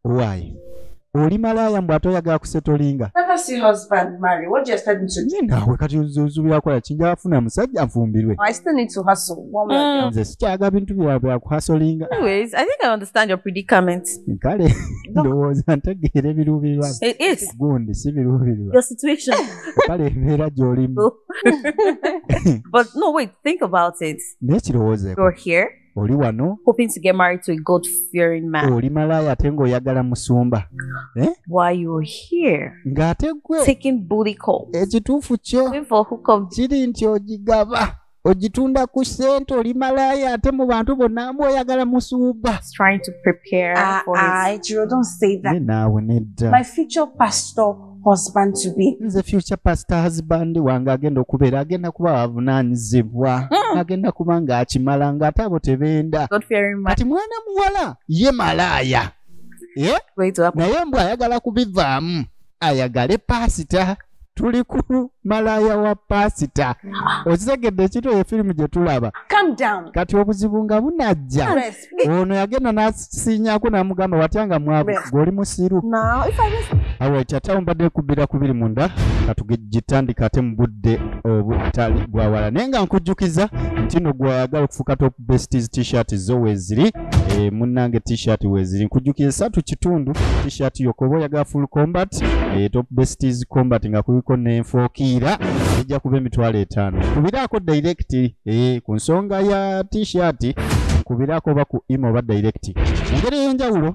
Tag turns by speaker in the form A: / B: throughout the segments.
A: Owaaye, oli malaaya, mbw ate oyagala kusetolinga.
B: Never see husband marry. What do you expect me to do?
A: Ye naawe, kati ozubira kola kinja afuna musajja nfumbirwe.
B: I still need to hustle one way or the other.
A: Nze sikyaga bintu byabwe byakuhasolinga.
C: Anyways, I think I understand your predicament.
A: Kale ndowooza ntegeera ebiruubirirwa.
C: It is
A: Gundi si biruubirirwa.
C: your situation.
A: Kale embeera gy'olimu.
C: But no, wait, think about it.
A: Naye kirowoozeeko.
C: You're here
A: Oli wano
C: hoping to get married to a God fearing man.
A: oli malaaya ate ng'oyagala musumba. Eh?
C: While you're here
A: Ng'ate gwe
C: taking booty calls,
A: ekituufu kyo
C: going for hookup.
A: kiri nti ogigaba, ogitunda ku ssente. Oli malaaya ate mu bantu bonna mbu oyagala musumba.
C: Trying to prepare
B: Ah,
C: for his
B: ah, Ejiro, don't say that.
A: Ne naawe nedda.
B: My future pastor husband to be.
A: Nze future pastor husband wange agenda okubeera, agenda kuba wavunaanyizibwa, agenda kuba ng'akimala, ng'ate abo tebenda.
C: God fearing man.
A: Kati mwana muwala ye malaaya. Eh?
C: Going to happen.
A: Naye mbw ayagala kubivaamu, ayagale paasita. Tuli ku malaaya wa paasita, okitegedde? Ekintu eyo firimu gye tulaba.
B: Calm down.
A: Kati obuzibu nga bunajja.
B: Rest.
A: Ono yagenda n'asiinyako n'amugamba watya nga mwavu, gweoli musiru.
C: Now, if I just
A: Alright, ate awo mbadde kubira kubiri munda, katugitandika ate mu budde obutali bwawala, naye nga nkujjukiza nti no gwayagala okufuuka Top Besties T-shirt zo weeziri. Munnange, T-shirt weeziri, nkujjukiza 3.5 T-shirt yokka. Oba oyagala full combat, Top Besties combat nga kuliko n'enfookiira, ejja kuba 50,000. Kubiraako direct, ku nsonga ya T-shirt, kubiraako oba ku email oba direct. Mu ngeri ey'enjawulo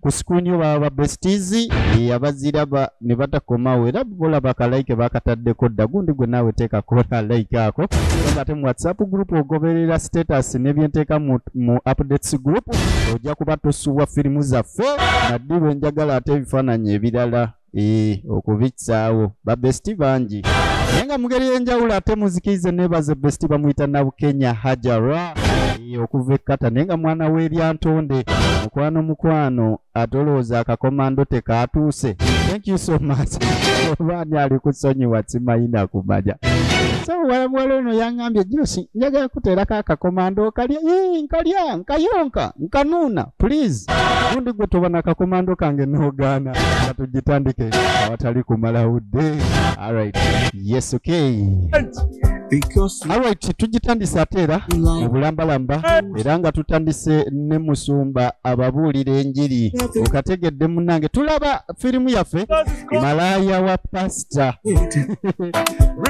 A: ku screen yo baba ba besties, abaziraba ne batakomawo, era bolaba aka like bakataddeko dda. Gundi gwe naawe teekako like ako. So ate mu WhatsApp group ogoberera status n'ebyenteeka mu updates group, ojja kuba tosuubwa firimu zaffe naddi lwe njagala ate ebifaananyi ebirala, okubitsaawo. Ba bestie bangi, naye nga mu ngeri y'enjawulo ate muzikirize neebaze bestie bamuyita Nabukenya Hajara, okuva ekkata, naye nga mwana w'eryantonde. Mukwano, mukwano, ate olowooza akakomando tekaatuuse? Thank you so much. Oba ani ali kusonyiwa simanyi kumanya. So muwala ono yaŋŋambye, "Josi, njagala kuteerako akakomando okalya." "Ii, nkalya, nkayonka, nkanuuna, please." Gundi gwe toba nakakomando kange n'ogaana. Nga tugitandike awatali kumala budde. Alright, yes, okay.
D: Because
A: Alright, tugitandise ate era mu bulambalamba, era nga tutandise ne musumba ababuulira enjiri. Okategedde munnange? Tulaba firimu yaffe Malaaya wa Pasita.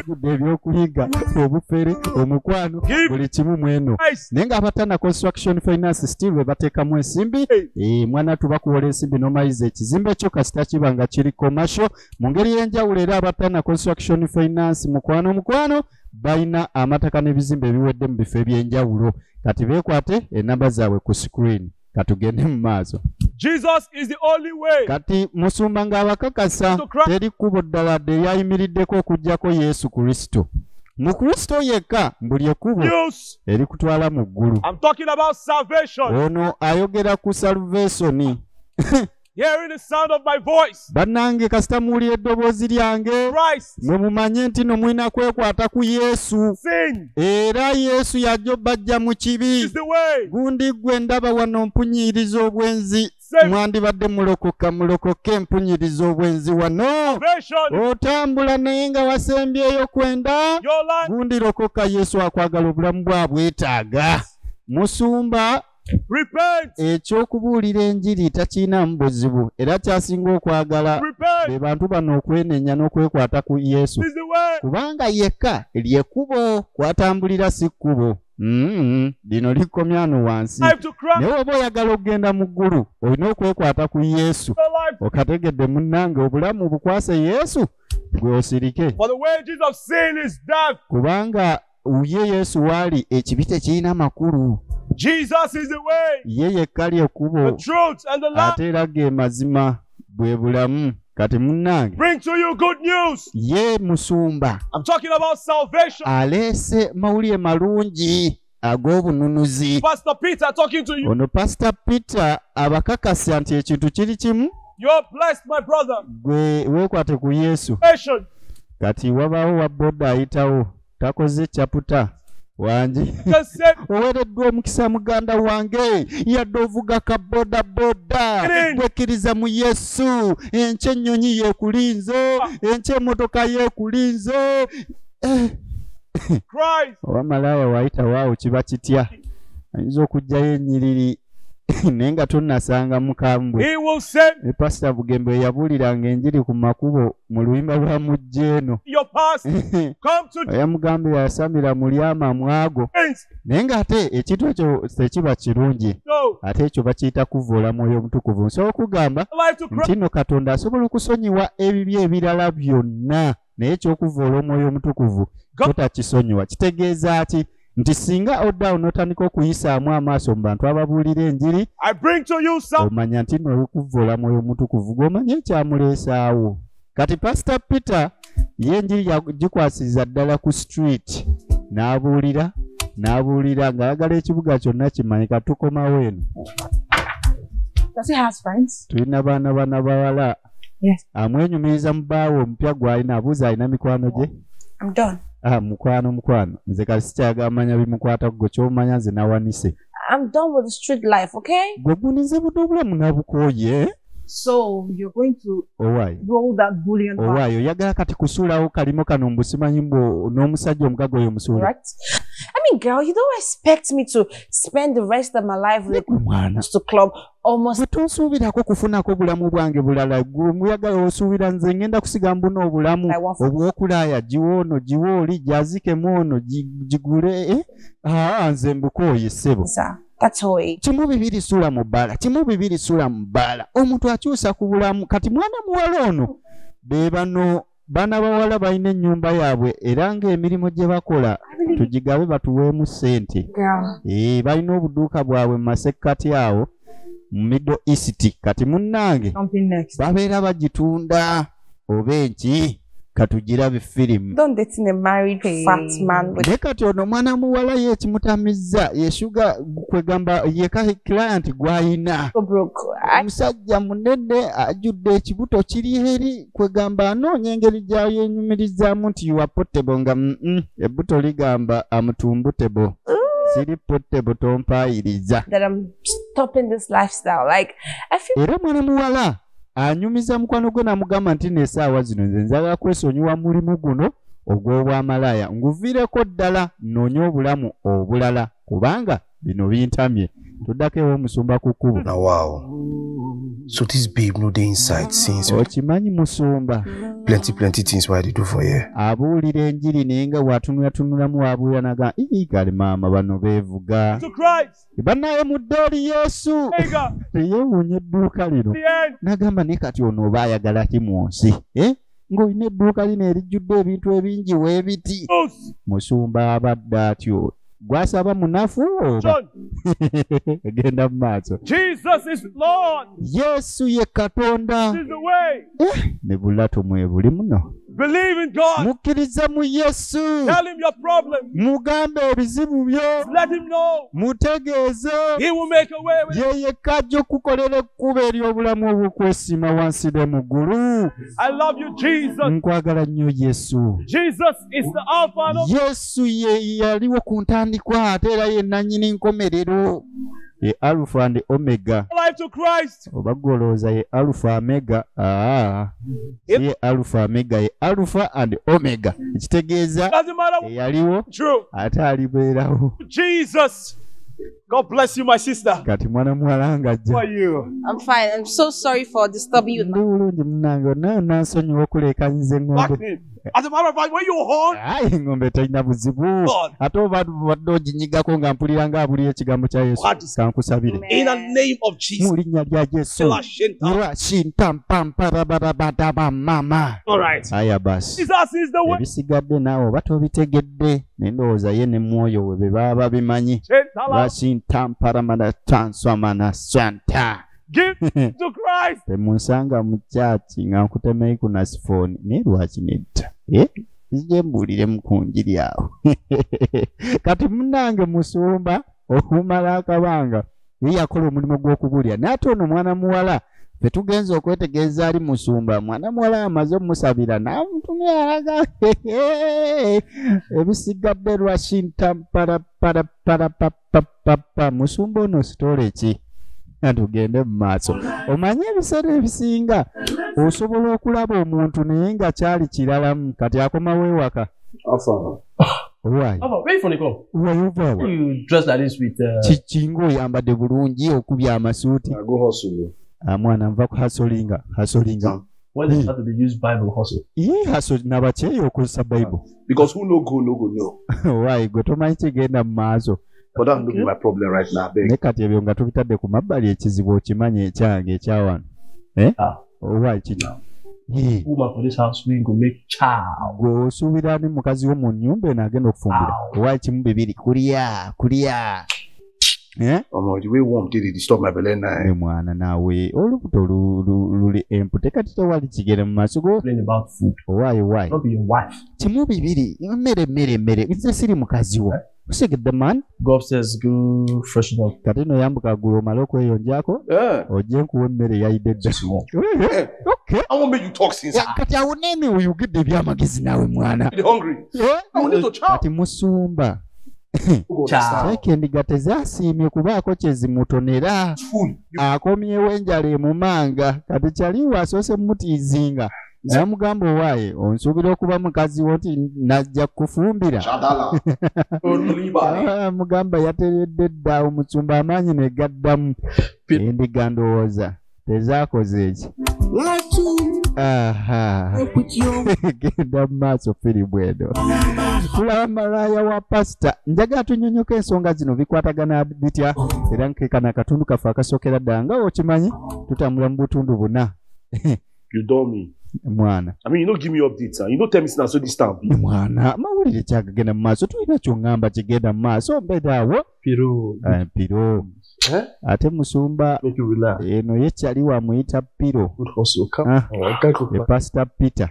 A: Gudde ebyokuyiga, obufere, omukwano, buli kimu mweno, naye ng'abatana Construction Finance still bwe bateekamu ensimbi. Mwana tubakuwola ensimbi n'omayiza ekizimbe kyo kasita kiba nga kiri commercial. Mu ngeri y'enjawulo era abatana Construction Finance, mukwano, mukwano, balina amataka n'ebizimbe ebiwedde mu bifo ebyenjawulo. Kati beekwate enamba zaabwe ku screen. Katugende mu maaso.
E: Jesus is the only way.
A: Kati musumba ng'abakakasa teri kkubo ddala dde eryayimiriddeko okuggyako Yesu Kristo. Mu Kristo yekka mbuli ekkubo
E: News.
A: erikutwala mu ggulu.
E: I'm talking about salvation.
A: Ono ayogera ku salvation.
E: Hearing the sound of my voice.
A: Bannange, kasita muwulira eddoboozi lyange,
E: Christ.
A: mwe mumanye nti no mulina kwekwata ku Yesu.
E: Sin
A: Era Yesu yajja bajja mu kibi.
E: is the way.
A: Gundi gwe ndaba wano mpunyiriza obwenzi.
E: Save.
A: Mwandibadde mulokoka, mulokoke, mpunyiriza obwenzi wano.
E: Salvation.
A: Otambula naye nga wasembyeyo kwenda.
E: Your life.
A: Gundi lokoka, Yesu akwagala, obulamu bwabwetaaga. Musumba
E: Repent.
A: ekyokubuulira enjiri takiinamu buzibu, era kyasinga okwagala
E: Repent.
A: be bantu bano okwenenya n'okwekwata ku Yesu,
E: Is the way.
A: kubanga yekka lyekkubo kwatambulira, si kkubo lino likomyano wansi.
E: Life to Christ.
A: Naye oba oyagala okugenda mu ggulu, olina okwekwata ku Yesu.
E: Your life.
A: Okategedde munnange? Obulamu bukwase Yesu, gwe osirike.
E: For the wages of sin is death.
A: Kubanga ye Yesu waali ekibi tekirina makulu.
E: Jesus is the way,
A: Ye yekka lyekkubo,
E: the truth, and the life.
A: ate era ge mazima, bwe bulamu. Kati munnange,
E: Bring to you good news.
A: ye musumba
E: I'm talking about salvation.
A: aleese mawulire malungi ag'obununuzi.
E: Pastor Peter talking to you.
A: Ono Pasita Peter abakakasa nti ekintu kiri kimu.
E: You're blessed, my brother.
A: Gwe weekwate ku Yesu.
E: Salvation.
A: Kati wabaawo wa boda ayitawo, takoze chapter. Wangi oweereddwa omukisa muganda wange yadde ovuga ka bodaboda gwekkiriza mu Yesu enkya ennyonyi yeekulinze enkya emmotoka yeekulinze oba malaaya wayita waawo kiba kitya ayinza okuggyayo ennyiriri naye nga tonnasanga mukambwe Pasita Bugembe yabuuliranga enjiri ku makubo mu luyimba lwa mujja eno yamugambye yasamira muli amamwago naye ng'ate ekintu ekyo tekiba kirungi ate ekyo bakiyita kuvvoola mwoyo omutukuvu nsobola okugamba nti nno Katonda asobola okusonyiwa ebibi ebirala byonna naye eky'okuvvoola omwoyo omutukuvu totakisonyiwa kitegeeza ki nti singa oddawo n'otandika okuyisaamu amaaso mu bantu ababuulira enjiri omanya nti nno olukuvvoola mwoyo omutukuvu gw'omanya ekyamuleesaawo kati Pasita Peter ye enjiri yagikwasiza ddala ku street n'abuulira n'abuulira ng'ayagala ekibuga kyonna kimanye katukomawo eno tulina baana bana bawala amwenyumiriza mu bbaawe omupya gw'alina abuuza alina mikwano gye mukwano mukwano nze kati sikyagamanya bimukwata gwe ky'omanya nze nawanise
B: I'm done with the street life, okay?
A: Gwe gunize buno obulamu nabukooye.
F: So you're going to roll that bullion.
A: Owaayo oyagala kati kusuulawo kalimo kano mbusimanyi mbu n'omusajja omugaga oyo musuula.
B: Right? I mean, girl, you don't expect me to spend the rest of my life with to club almost.
A: Gwe tonsuubirako kufunako obulamu bwange bulala gwe muyagala osuubira nze ngenda kusiga mbuno obulamu obw'okulaaya giwe ono giwe oli gyazikemu ono gigule nze mbukooye ssebo. Kimu bibiri suula mu bbaala kimu bibiri suula mu bbaala omuntu akyusa ku bulamu kati mwana muwala ono be bano baana bawala balina ennyumba yaabwe era ng'emirimu gye bakola tugigabe batuweemu ssente balina obuduuka bwabwe mu masekkati awo mu Middle East kati munnange babeera bagitunda oba enki katugirabe firimu naye kati ono omwana muwala ye ekimutamizza ye kwegamba ye client gw'ayina omusajja munene ajjudde ekibuto kiri eri kwegamba anoonya engeri gy'ayenyumirizaamu nti you are portable nga ebbuto ligamba amutumbutable siri portable tompaayiriza era mwana muwala anyumiza mukwano gwe n'amugamba nti n'essaawa zino nze njagala kwesonyiwa mulimu guno ogw'obwamalaaya nguviireko ddala nnoonye obulamu obulala kubanga bino bintamye tuddako ew'omusumba ku kkubo.
G: So this babe no dey inside since
A: okimanyi musumba
G: plenty plenty things why they do for you
A: abuulira enjiri naye nga bw'atunulatunulamu waabuulira naga kale maama bano beevuga bannaye mudde eri Yesu teyeewuunya edduuka lino n'agamba naye kati ono oba ayagala ki mu nsi ng'olina edduuka lino erijjudde ebintu ebingi weebiti musumba abadde atyo gwasaba munafu oba genda mu maaso Yesu ye Katonda ne bulato mwebuli muno
E: Believe in God.
A: Mukkirize mu Yesu.
E: Tell him your problem.
A: Mugambe ebizibu byo.
E: Let him know.
A: Mutegeeze.
E: He will make a way.
A: Ye yekka ajja okukolera ekkubo ery'obulamu obw'okwesiima wansi ne mu ggulu.
E: I love you, Jesus.
A: Nkwagala nnyo Yesu.
E: Jesus is the Alpha and Omega.
A: Yesu ye yaliwo ku ntandikwa ate era ye nannyini nkomerero. Ye Alpha and Omega.
E: Life to Christ.
A: Oba golowooza ye Alpha Omega. Ye Alpha Omega, ye Alpha and Omega. Ekitegeeza eyaliwo ate alibeerawo.
E: Jesus. God bless you, my sister.
A: Kati mwana muwala ng'ajja.
E: How are you?
B: I'm fine. I'm so sorry for disturbing you.
A: Ndi bulungi munnange naye nansonyiwa okuleekanyiza eŋŋombe.
E: As a matter of fact, when you horn,
A: ayi eŋŋombe terina buzibu. Ate oba badde oginyigako nga mpulira ng'abulira ekigambo kya Yesu. Kankusabire.
E: In the name of Jesus.
A: Mu linnya lya Yesu. Mama.
E: All right.
A: Aya basi.
E: Jesus is the way.
A: Ebisigadde naawe oba tobitegedde naye ndowooza ye ne mwoyo we be baba babimanyi.
E: Give to Christ.
A: Temunsanga mu kyaki nga nkutemeyi ku nasifooni naye lwaki nedda nzije mbuuliremu ku njiri awo. Kati munnange musumba okumala akabanga ye yakola omulimu gw'okubuulira naye ate ono mwana muwala Ffe tugenze okwetegereza ali musumba, mwana muwala amaze omusabira n'amutumya alaga ebisigadde lwashinta paraparaparapapapa. Musumba ono sitole ki? Tugende mu maaso. Omanye ebiseera ebisinga osobola okulaba omuntu naye nga kyali kiralamu, kati akomawo ewaka. Why? Why you
H: dress like this with
A: Kiki ng'oyambadde bulungi okubya amasuuti. Mwana nva ku hasolinga. Hasolinga.
H: When they start to use Bible hustle.
A: Ye hustle nabakyeyo okozesa Bible.
E: Because who no go no go no.
A: Why gwe tomanyi kigenda mu maaso.
E: But that no be my problem right now, beg.
A: Ne kati ebyo nga tubitadde ku mabbali ekizibu okimanyi ekyange ekyawano. Eh? Why kiki?
H: Woman for this house we go make child.
A: Gwe osuubira ni mukazi wo mu nnyumba eno agenda okufumbira. Why kimu bibiri kulya kulya. Eh?
E: Oh, the way warm did it disturb my belly now.
A: Ne mwana nawe olubuto luli empute kati tewali kigere mu maaso go.
H: About food.
A: Why?
H: Not be your wife.
A: Kimu bibiri mmere nze siri mukazi wo. Usegedde man.
H: Go upstairs, go freshen up.
A: Kati no yambuka ggulo omale okweyonjako. Ojje nkuwe emmere yayidde dda. Okay.
E: I won't make you talk since.
A: Kati awo nemi oyogedde ebyamagezi naawe mwana.
E: Hungry. I want to chow.
A: Kati musumba. Kyeke endiga tezaasiimye kubaako kye zimutonera. Akomyewo enjala emumanga. Kati kyaliwo asoose mutiizinga. Namugamba owaaye onsuubira okuba mukazi wo nti najja kufumbira. Mugamba yateredde dda omusumba amaanyi ne gaddamu. Endiga ndowooza tezaakoze eki. Genda mu maaso firimu eno. Tulaba malaaya wa pasita. Njagala tunnyonnyoke ensonga zino bikwatagana bitya, era nkeekana akatundu kaffe akasookera ddala nga okimanyi tutambula mu butundu buna.
E: You don't me.
A: Mwana.
E: I mean, you don't give me updates. You don't tell me since so this time.
A: Mwana, mawulire kyagagenda mu maaso tulina ky'oŋŋamba kigenda mu maaso mbeera awo.
H: Piro.
A: Piro. Ate musumba eno ye kyali wamuyita Piro. Pastor Peter.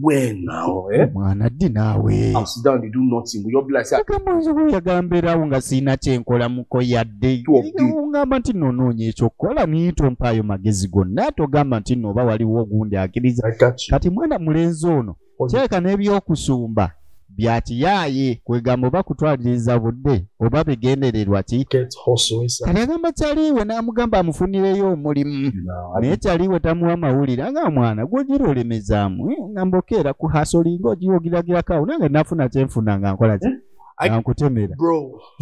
E: When now, eh?
A: Mwana ddi naawe.
E: I'm sit down, they do nothing. We all be like,
A: Agamba mbeerawo nga sirina kyenkola muko yadde. Ngamba nti nno onoonya ekyokukola naye tompaayo magezi gonna, togamba nti nno oba waliwo ogundi akkiriza. Kati mwana mulenzi ono kyereka n'ebyokusumba bya kiyaaye, kwegamba oba kutwaliriza budde oba bigendererwa ki. Kati agamba kyaliwe n'amugamba amufunireyo omulimu, naye kyaliwe tamuwa mawulire. Aga mwana gw'ogira olemezaamu, ngamba okeera ku hasolinga ogira ogiragirako awo nange nafuna kyenfuna nga nkola ki nga nkutemera.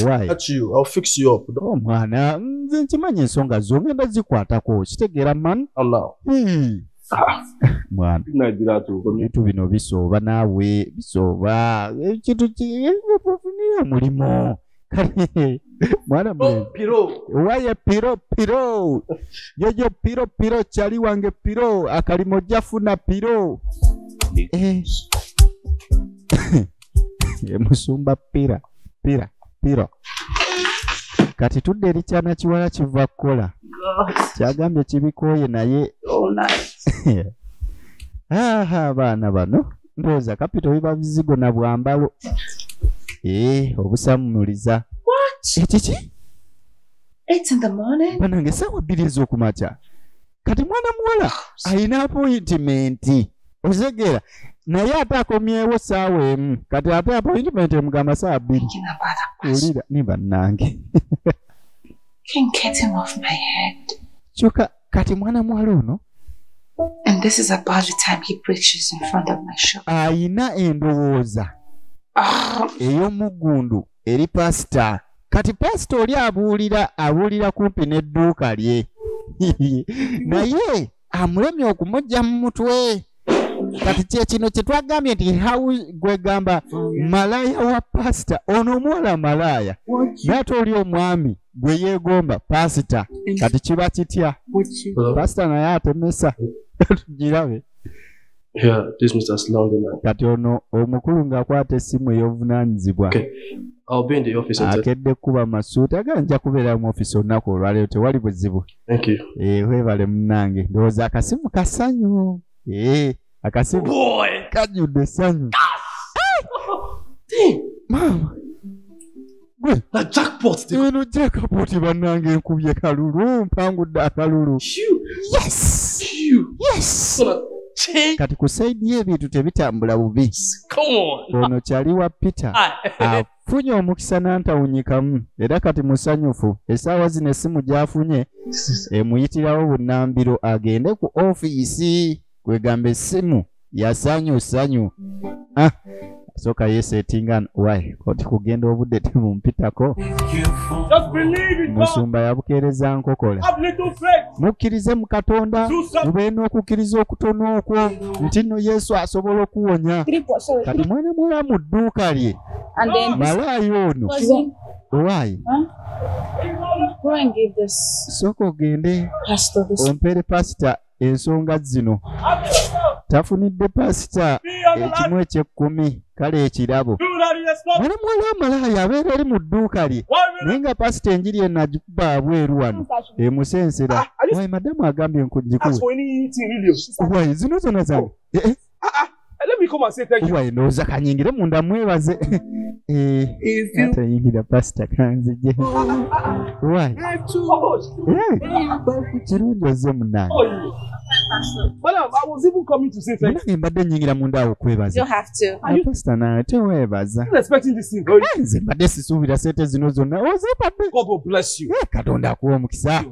H: Why? I'll fix you up.
A: Oh mwana nze nkimanyi ensonga zo ngenda zikwatako kitegeera man. Mwana ebintu bino bisooba naawe bisooba ekintu kifunire omulimu. Mwana
H: Piro.
A: Waye Piro Piro yoyo Piro Piro kyali wange Piro akalimo jafuna Piro. Musumba Pira Pira Piro. Kati tudde eri kyana kiwala kiva kukola. Kyagambye kibikooye naye. Abaana bano ndowooza kapito biba bizigo na bwambalo. Obusamunuliza. Ekiki?
B: 8 in the morning.
A: Banange essaawa 2 ez'okumakya. Kati mwana muwala alina appointment. Otegeera naye ate akomyewo ssaawa 1. Kati ate appointment emugamba ssaawa 2. Wulira ni bannange.
B: Can't get him off my head.
A: Kyokka kati mwana muwala ono
B: And this is about the time he preaches in front of my shop.
A: Ayina endowooza ey'omuggundu eri pasita. Kati pasita oli abuulira kumpi n'edduuka lye. Naye amulemye okumujja mu mutwe. Kati kye kino kye twagambye nti gwegamba malaaya wa pasita. Ono omuwala malaaya naye oli omwami gwe yeegomba pasita. Kati kiba kitya? Pasita naye atemesa. Tugirabe.
H: Yeah, this Mr. Slongo.
A: Kati ono omukulu ng'akwata essimu ey'obuvunaanyizibwa.
H: I'll be in the office.
A: Akedde kuba masuuti agamba nja kubeera mu office olunaku olwaleero tewali buzibu.
H: Thank you.
A: Weebale munnange. Ndowooza akasimu kasanyu. Akasimu kajjudde essanyu. Maama.
H: Na jackpot.
A: Eno jackpot bannange nkubye kalulu, mpangudde akalulu. Yes. Yes. Kati ku side y'ebintu tebitambula bubi. Ono kyali wa Peter afunye omukisa n'antawunyikamu era kati musanyufu. Essaawa zino essimu gy'afunye emuyitirawo bunnambiro agende ku ofiisi kwegamba essimu yasanyu sanyu. Soka yesetinga why koti kugenda obudde temumpitako. Musumba yabukeereza nkokola. Mukkirize mu Katonda, mube n'okukkiriza okutono okwo nti nno Yesu asobola okuwonya. Kati mwana muwala mu dduuka lye malaayo ono owaayi sooka ogende ompere pasita ensonga zino. Tafunidde pasita ekimu eky'ekkumi kale ekirabo. Mwana muwala amalaaya abeera eri mu dduuka lye naye nga pasita enjiri eno agikuba abweru wano emusensera. Wayi madamu agambye nkugikuwe. Wayi zino zonna zange. Wayi ndowooza kanyingire munda mwebaze. Atayingira pasita kanzije. Wayi kirungi ozze munnange.
E: Madam, I was even coming to say thank you.
A: Mbadde nnyingira munda awo okwebaza.
B: You don't have to.
A: Pastor nawe teweebaza.
E: I'm expecting this thing.
A: Nze mbadde sisuubira ssente zino zonna. Ozibadde.
E: God will bless you.
A: Katonda akuwa omukisa.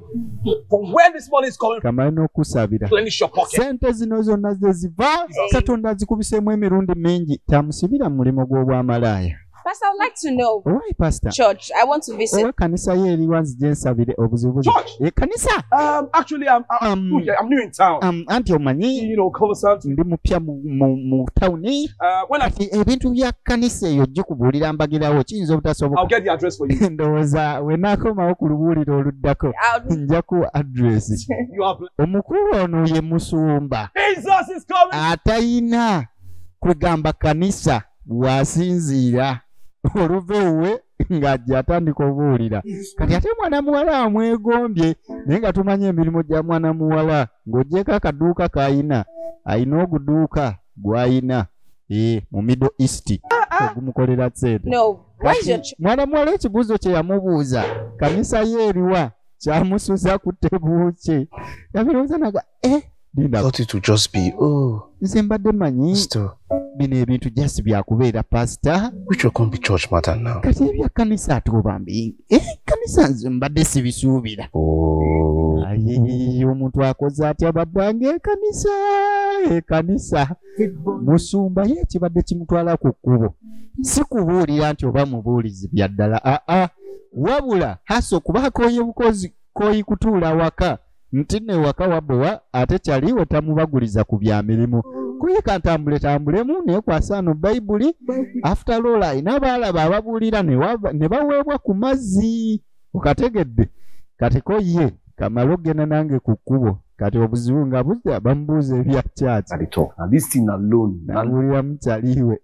E: From where this money is coming from.
A: Kamale n'okusabira.
E: Replenish your pocket.
A: Ssente zino zonna ze ziva. Katonda azikubiseemu emirundi mingi. Tamusibira mu mulimu gw'obwamalaaya.
B: Pastor, I would like to know.
A: Why, Pastor?
B: Church, I want to visit.
A: Owa kanisa ye eriwa nzije nsabire obuzibu.
E: Church?
A: Kanisa?
E: Actually, I'm new in town.
A: Anti omanyi.
E: You know, conversant.
A: Ndi mupya mu tawuni.
E: When I
A: ebintu bya kanisa eyo gikubuulira mbagirawo kiyinza obutasoboka.
E: I'll get the address for you.
A: Ndowooza we naakomawo ku lubuuliro oluddako nja kuwa address.
E: You are
A: Omukulu ono ye musumba.
E: Jesus is coming.
A: Atayina kwegamba kanisa wasinziira. Oluva ewuwe ng'ajja atandika obuwulira. Kati ate mwana muwala amwegombye naye nga tumanyi emirimu gya mwana muwala ng'oggyeko akaduuka k'ayina ayina oguduuka gw'ayina mu Middle East ogumukolera ssente. Mwana muwala ekibuuzo kye yamubuuza kanisa ye eriwa kyamusuza ku tebuuke. Yabirowooza naga Linda.
G: Thought it would just be, oh.
A: Nze mbadde mmanyi bino ebintu just byakubeera pastor.
G: Which will come be church matter now.
A: Kati ebya kanisa ate oba mbi. Kanisa nze mbadde sibisuubira.
G: Oh.
A: Ayi omuntu akoze atya baddange ekanisa ekanisa. Musumba ye kibadde kimutwala ku kkubo. Si kubuulira nti oba mubuulizi bya ddala aa. Wabula hasa okuba akooye bukozi koyi kutuula waka. Nti ne waka wabowa ate kyaliwo tamubaguliza ku bya mirimu. Kuyika ntambule tambulemu naye kwasa Bayibuli. After all alina abaalaba ababuulira ne baweebwa ku mazzi. Okategedde. Kati ko ye kamala ogenda nange ku kkubo. Kati obuzibu nga bujja bamubuuza ebya church. Nabuulira mukyaliwe.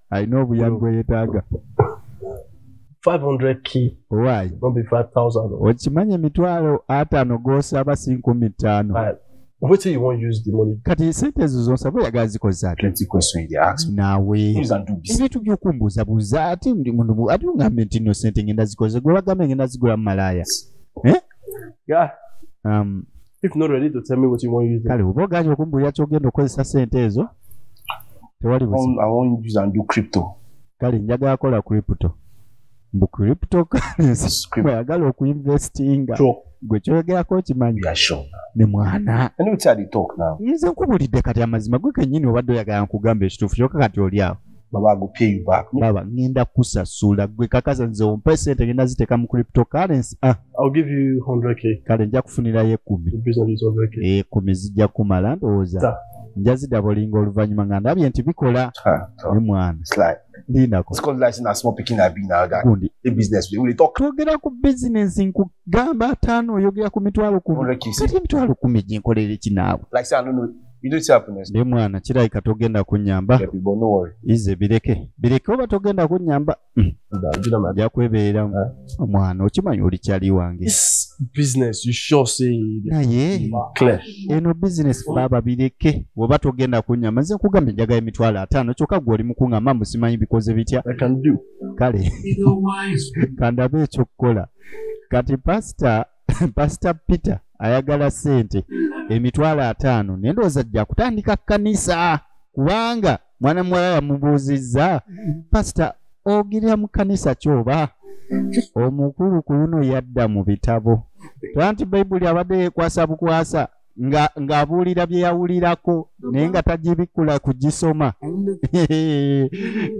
A: Alina obuyambi bwe yeetaaga.
H: 500K.
A: Why?
H: Not be 5,000.
A: Okimanyi emitwalo 5 g'osaba si 5,000.
H: Wait till you won't use the money.
A: Kati sente ezo z'osaba oyagala zikozesa ki?
G: Plenty questions they ask.
A: Naawe. Ebintu by'okumbuuzabuuza ate ndi muntu ate ongambe nti nno sente ngenda zikoze gwe bagambe ngenda zigula mu malaaya.
H: Yeah. If not ready to tell me what you want to use.
A: Kale oba ogaanye okumbuulira ky'ogenda okukozesa sente ezo tewali buzibu.
G: I want use and do crypto.
A: Kale njagala kola crypto. Mbu cryptocurrency oyagala okuinvestinga. Gwe kyogerako okimanyi. Ne mwana. Nze nkubulidde kati amazima gwe kennyini obadde oyagala nkugamba ekituufu kyokka kati oli awo.
G: Baba, I go pay you back.
A: Baba, ngenda kusasula gwe kakasa nze ompe sente ngenda ziteeka mu cryptocurrency.
H: I'll give you 100K.
A: Kale nja kufunirayo 10.
H: The business is 100K.
A: 10 zijja kumala ndowooza. Nja zidabolinga oluvannyuma nga ndabye nti bikola. Ne mwana. Lindako.
G: It's called life in a small picking I've been now.
A: Gundi.
G: The business we talk.
A: Twogera ku business nkugamba 5 oyogera ku mitwalo 10. Kati emitwalo 10 ginkolere ki naawe?
G: Like say I don't know.
A: Ndi mwana kirabika togenda kunnyamba. Ize bireke bireke oba togenda kunnyamba. Nja kwebeereramu. Omwana okimanyi oli kyali wange. Naye eno bizinesi baaba bireke oba togenda kunnyamba. Nze nkugambye njagala 50,000 kyokka gwe oli mukuŋŋamba mbu simanyi bikoze bitya. Kale kandabe ekyokukola. Kati Pastor Peter ayagala ssente 50,000 naye ndowooza ajja kutandika kkanisa kubanga mwana muwala yamubuuzizza pasita ogirira mu kkanisa kyoba omukulu ku luno yadda mu bitabo. Anti Bayibuli abadde yeekwasa bukwasa ng'abuulira bye yawulirako naye nga tagibikkula kugisoma.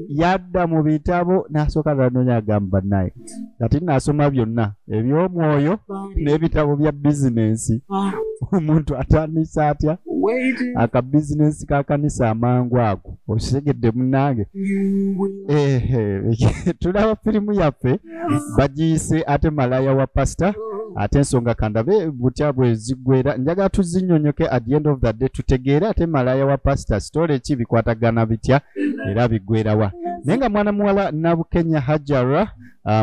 A: Yadda mu bitabo n'asooka n'anoonya agamba naye kati n'asoma byonna eby'omwoyo n'ebitabo bya bizinensi. Omuntu atandise atya akabizinensi ka kanisa amangu ago okitegedde munnange. Tulaba firimu yaffe bagiyise ate malaya wa pasita. Ate ensonga kandabe butya bwe ziggwera njagala tuzinnyonnyoke at the end of the day tutegeere ate malaya wa pasita sitole ki bikwatagana bitya era biggwerawa. Naye nga mwana muwala Nabukenya Hajara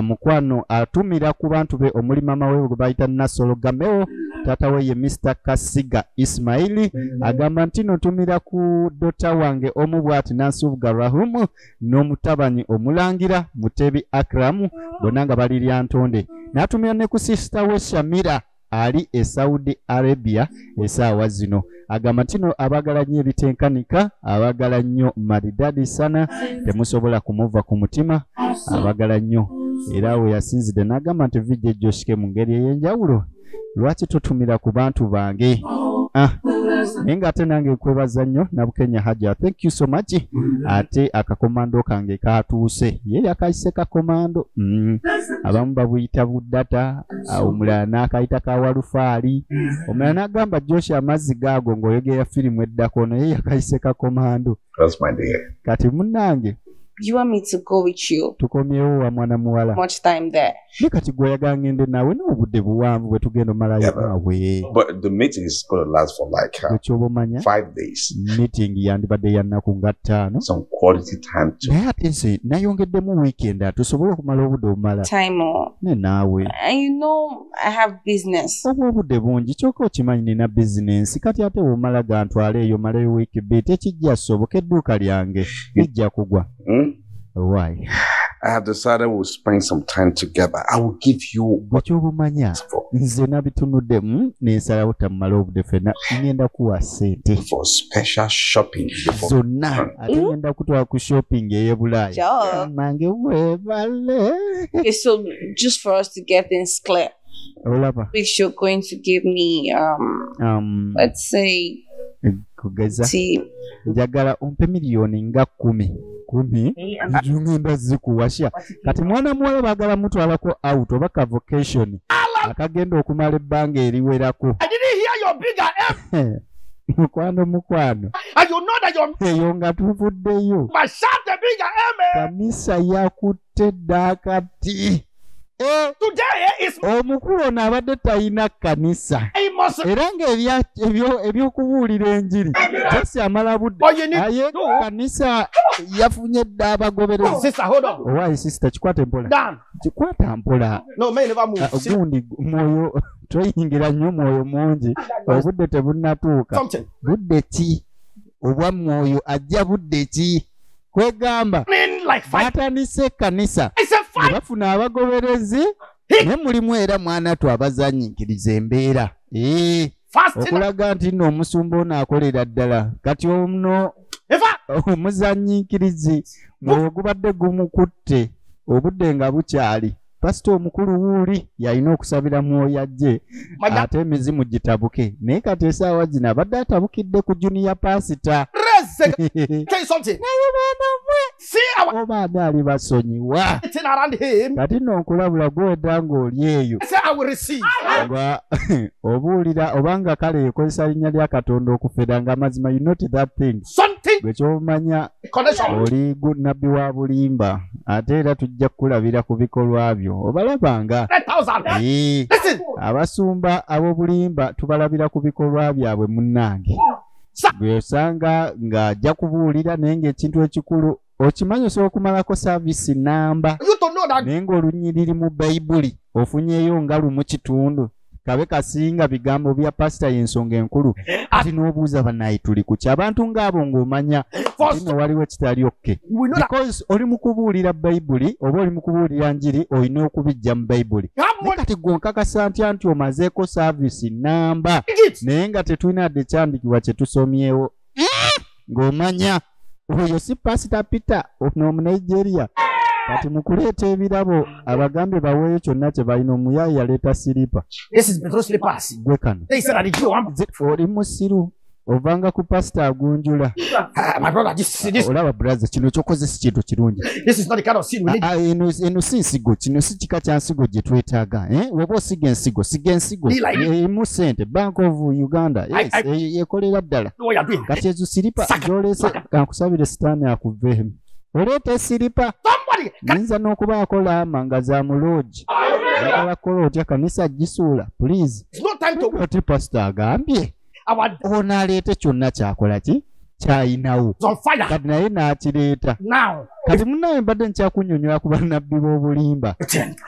A: mukwano atumira ku bantu be omuli mama we gwe bayita Nasolo Gameo, taata we ye Mr. Kasiga Ismaili. Agamba nti ntumira ku dota wange omu bw'ati Nansubuga Rahumu n'omutabanyi omulangira Mutebi Akramu bonna nga bali Lyantonde. N'atumira ne ku sisita we Shamira ali e Saudi Arabia essaawa zino. Agamba nti no abaagala nnyo ebitenkanika, abaagala nnyo maridadi sana, temusobola kumuva ku mutima, abaagala nnyo. Era we yasinzidde n'agamba nti VJ Joshike mu ngeri ey'enjawulo lwaki totumira ku bantu bange. Naye ng'ate nange nkwebaza nnyo Nabukenya Hajja, thank you so much. Ate akakomando kange katuuse, ye yakayise kakomando. Abamu babuyita buddata, omulala n'akayita ka walufaali, omulala n'agamba Josh amazzi gaago ng'oyogera firimu eddako, naye yakayise kakomando. Kati munnange
B: You want me to go with you?
A: Tukomyewo wa mwana muwala.
B: Much time there.
A: Ne kati gwe oyagala ngende naawe n'obudde buwanvu bwe tugenda omalayo naawe.
I: But the meeting is going to last for like 5 days.
A: Meeting yandibadde ya nnaku nga 5.
I: Some quality time too.
A: Naye ate nze nayongeddemu weekend tusobole okumala obudde obumala.
B: Time or.
A: Ne naawe.
B: And you know I have business.
A: Oba obudde bungi kyokka okimanyi nina bizinensi kati ate bw'omala gantwala eyo omalayo wiiki bbiri tekijja soboka edduuka lyange lijja kugwa. Why?
I: I have decided we'll spend some time together. I will give you
A: what you nze nabitunuddemu nensalawo tamumala obudde ffenna ngenda kuwa ssente
I: for special shopping
A: zonna ate ngenda kutwala ku shopping ey'e Bulaaya. Nange weebale.
B: Okay, so just for us to get things clear,
A: olaba
B: which you're going to give me let's say
A: kugeza njagala ompe miliyoni nga 10 ngenda zikuwasha. Kati mwana muwala baagala mutwalako out oba ka vocation akagenda okumala ebbanga eriwerako. Mukwano mukwano eyo nga tuvuddeyo kanisa yakutte dda kati. Omukulu ono abadde talina kkanisa era ng'ebyokubuulira enjiri Jesse amala budde aye kanisa yafunye dda abagoberezi. Owaayi sisita kikwate mpola, kikwata mpola. Gundi mwoyo toyingira nnyo mwoyo mungi, obudde tebunnatuuka. Budde ki obwa mwoyo ajja budde ki? Kwegamba batandise ekkanisa ne bafuna abagoberezi ne mulimu era mwana tu abazanyiikiriza embeera okulaga nti nno omusumba ono akolera ddala. Kati ono omuzanyiikirizi mwoyo gubadde gumukutte obudde nga bukyali. Pasita omukulu wuuli yalina okusabira mwoyo ajje ate emizimu gitabuke, naye kati essaawa zino abadde atabukidde ku junior pasita. Naye baana mmwe oba ani alibasonyiwa? Kati nno nkulabula gwedda ng'oli eyo nga obuulira obanga kale ekozesa linnya lya Katonda okufera nga amazima you not that thing gwe ky'omanya oli nabbi wa bulimba ate era tujja kukulabira ku bikolwa byo obalabanga. Abasumba ab'obulimba tubalabira ku bikolwa byabwe munnange. Gw'osanga ng'ajja kubuulira naye ng'ekintu ekikulu okimanyi osobola okumalako saavisi namba naye ng'olunyiriri mu Bayibuli ofunyeeyo nga lumu kitundu kabe kasinga bigambo bya pasita y'ensonga enkulu ati n'obuuza bannaye tuli ku ki abantu ng'abo ng'omanya nti waliwo ekitali okke because oli mu kubuulira Bayibuli oba oli mu kubuulira njiri olina okubijja mu Bayibuli naye kati gwe onkakasa ntya nti omazeeko saavisi namba naye nga tetulina yadde kyandikibwa kye tusomyewo ng'omanya oyo si Pasita Peter ono Omunigeria. Kati mu kuleeta ebirabo abagambe baweeyo kyonna kye balina omuyaayi yaleeta siripa. Gwe kano oli musiru ovanga ku pasita agunjula. Olaba brother kino kyokoze si kintu kirungi. Eno si nsigo kino si kika kya nsigo gye twetaaga. Oba osiga ensigo siga ensigo erimu ssente Bank of Uganda yekolera ddala. Kati ezo siripa gy'oleese kankusabire sitaani akuveemu. Oleeta siripa nyinza n'okubaako laama nga za muloogi. Oyagala kukola otya kanisa gisuula please. Oti pasita agambye ono aleete kyonna kyakola ki kyayinawo kati naye n'akireeta. Kati munnaye mbadde nkyakunnyonnyola ku bannabbi b'obulimba.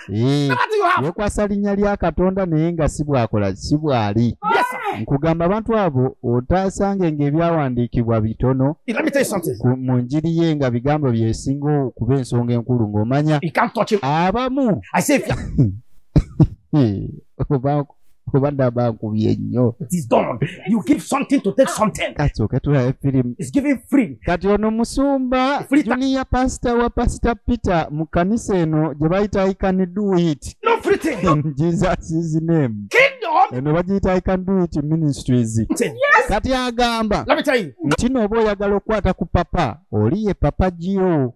A: Yeekwasa linnya lya Katonda naye nga si bw'akola si bw'ali. Nkugamba abantu abo otaasange ng'ebyawandiikibwa bitono mu njiri ye nga bigambo byesinga okuba ensonga enkulu ng'omanya abamu oba ndaba nkubye nnyo. Kasooke tulabe firimu. Kati ono musumba junior pastor wa Pastor Peter mu kanisa eno gye bayita I can do it. In Jesus' name. Eno bagiyita I can do it ministries. Kati agamba nti n'oba oyagala okukwata ku papa oli ye papa Gio.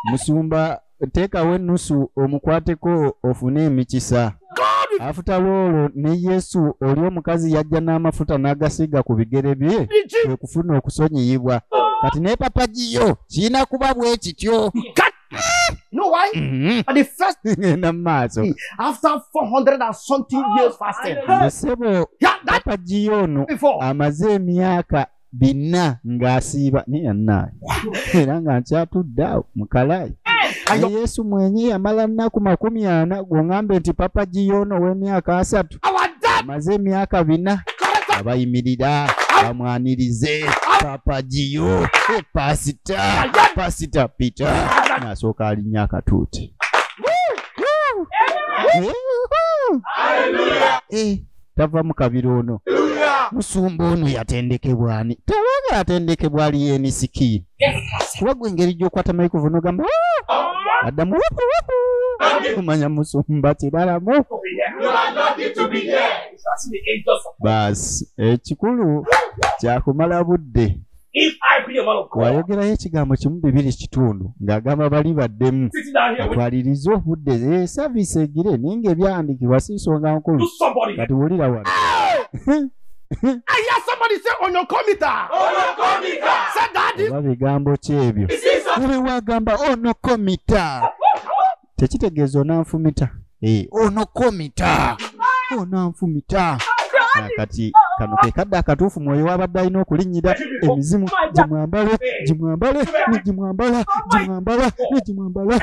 A: Musumba teekawo ennusu omukwateko ofune emikisa. Afuta lwolwo ne Yesu oli omukazi yajja n'amafuta n'agasiiga ku bigere bye kwe kufuna okusonyiyibwa. Kati ne papa Gio kirina kuba bwe kityo. Ngenda mu maaso. Ssebo papa Gio ono amaze emyaka 4 ng'asiiba naye annaye era nga nkyatudde awo mu kalaayi. Yesu mwenye yamala nnaku 40 gw'oŋŋambe nti papa Gio ono ow'emyaka 30 amaze emyaka 4 abayimirira bamwanirize papa Gio pasita Peter n'asooka alinnya akatuuti. Tava mu kabiro ono. Musumba ono yatendekebwa ani? Tabanga atendekebwa ali enisiki. Kuba gwe engeri gy'okwata microphone ogamba addamu omanya musumba kiralamu. Baasi ekikulu kyakumala budde. Wayogerayo ekigambo kimu 2.5 ng'agamba bali baddemu atwalirize obudde saavisi egire naye ng'ebyawandiikibwa si nsonga nkulu. Kati wulira wano. Oba bigambo ki ebyo? Ube wagamba onokomita tekitegeeza onanfumita. Onokomita onanfumita. Kati kano ke kadde akatuufu mwoyo wabadde alina okulinnyira emizimu gimwambale gimwambale negimwambala gimwambala negimwambala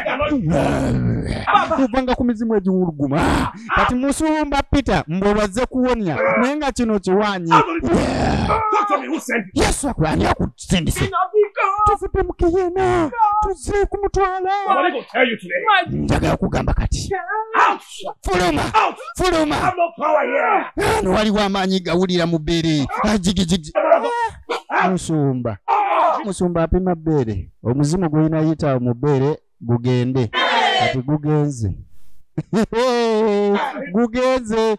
A: ovanga ku mizimu egiwuluguma. Kati musumba Peter mbwebazze kuwonya naye nga kino kiwanyi. Yesu akulani akusindise tuvudde mu kiyena tuzze kumutwala. Njagala kugamba kati fuluma fuluma. Ano waliwo amaanyi gawulira mu bbeere jigijigi. Musumba musumba apima bbeere omuzimu gulina yita mu bbeere gugende. Kati gugenze gugenze.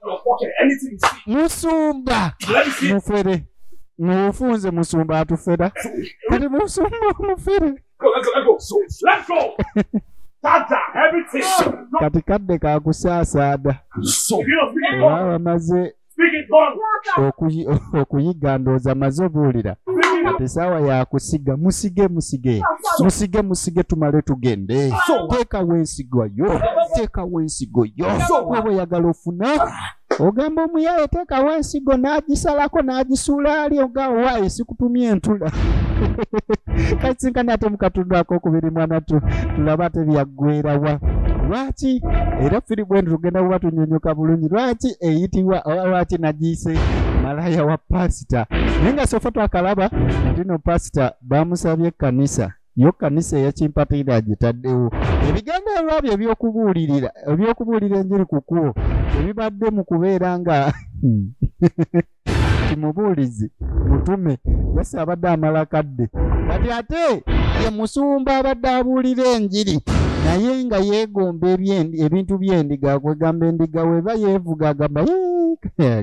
A: Musumba mufere mufunze musumba atufera. Kati musumba mufere. Kati kadde kakusaasaada oba bamaze okuyiga ndowooza maze obuulira. Kati essaawa yakusiga musige musige musige musige tumale tugende. Teekawo ensigo yo teekawo ensigo yo oba oyagala ofuna Ogamba omuyaye teekawo ensigo n'agisalako n'agisuula ali oga owaaye sikutumye entula. Kasinkana ate mu katundu akokubiri mwana tulaba ate byaggwerawa. Lwaki era firimu eno tugenda kuba tunyonyoka bulungi lwaki eyitibwa oba lwaki nagiyise malaya wa pasita. Naye nga sofa twakalaba nti no pasita bamusabye ekkanisa yo kanisa eyakimpatiira agitaddewo. Ebigendererwa bye ebyokubuulira enjiri ku kkubo ebibadde mu kubeera nga timubuulizi mutume yasi abadde amala kadde. Kati ate ye musumba abadde abuulira enjiri naye nga yeegomba ebintu by'endiga kwegamba endiga weba yeevuga agamba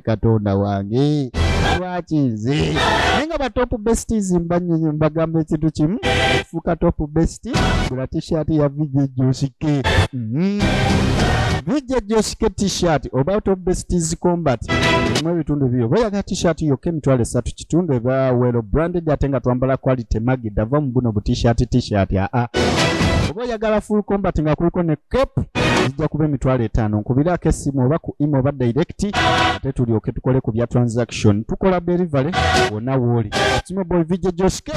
A: Katonda wange lwaki nze. Naye nga ba top besties mbagamba ekintu kimu fuuka top bestie gula t-shirt ya VJ Joshike. VJ Joshike t-shirt oba top besties combat erimu ebitundu bibiri. Oba oyagala t-shirt yokka 3000 kitundu eba well branded ate nga twambala quality magida va mu buno bu t-shirt aa. Oba oyagala full combat nga kuliko ne cape zijja kuba 50,000. Nkubirako essimu oba ku email oba direct ate tulyoke tukole ku bya transaction. Tukola delivery wonna w'oli. Simo boy VJ Joshike.